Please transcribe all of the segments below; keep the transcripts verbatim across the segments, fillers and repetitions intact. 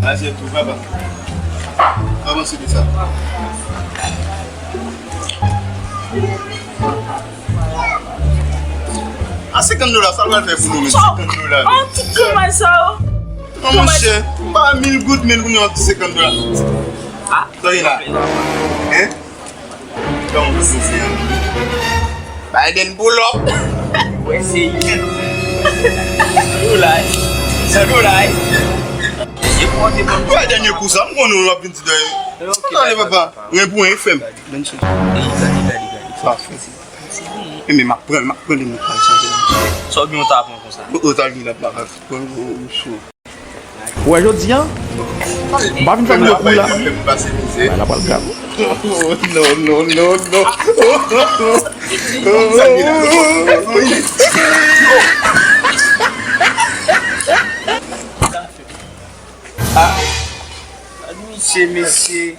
Sa se tou, papa. Kòman se de sa? A senkant dola, sa l pral fè pou nou menm? Senkant dola. An ti kanmay sa yo. Non, monchè, pa mil goud, men kounye a ti senkant dola. Ah, sa gen la. Hein? Donk, Biden pull up. Wè, se yen. San dola, wi. San dola, wi. Biden, yon kou sa, m konnen w ap vin di dèyè. Tande, papa. Ren pou ren, frè m. Gade, gade, gade. Sa, frè. E men, m ap pran, m ap pran li, m ap pran li, chanje. Sa w gen w ta pran konsa? O, o, sa l gen la, papa. Pran, o, o, cho. Ou wè jodi a, m pa vin fè m gwo kou la. Bagay la pral grav. Non, non, non, non. Ah, gad misye, mesye.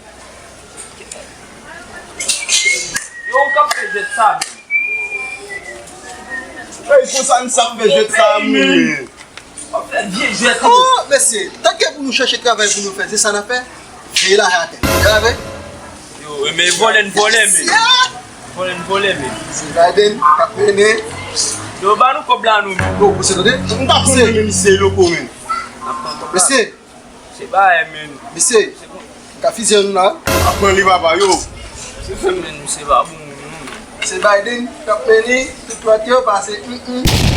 Yo, ou k ap fè jwèt sa menm? Ey, konsa n sa fè jwèt sa, men. W ap fè vye jwèt, wi. Oh, mesye, tanke pou nou chèche travay pou nou fè, se sa n ap fè. Veye lari atè. Grave. Yo, men vòlè n vòlè, men. Vòlè n vòlè, men. Se Biden k ap mennen. Yo, ba nou kòb la, nou, men. Yo, mesye, tande. M pa konn men misye loko, men. Mesye, se bagay, men. Mesye, ka fizye nou la. Ap pran li, papa, yo. Se fè men, se pa bon, non. Se Biden k ap mennen, tout dwat yo pase, mm, mm.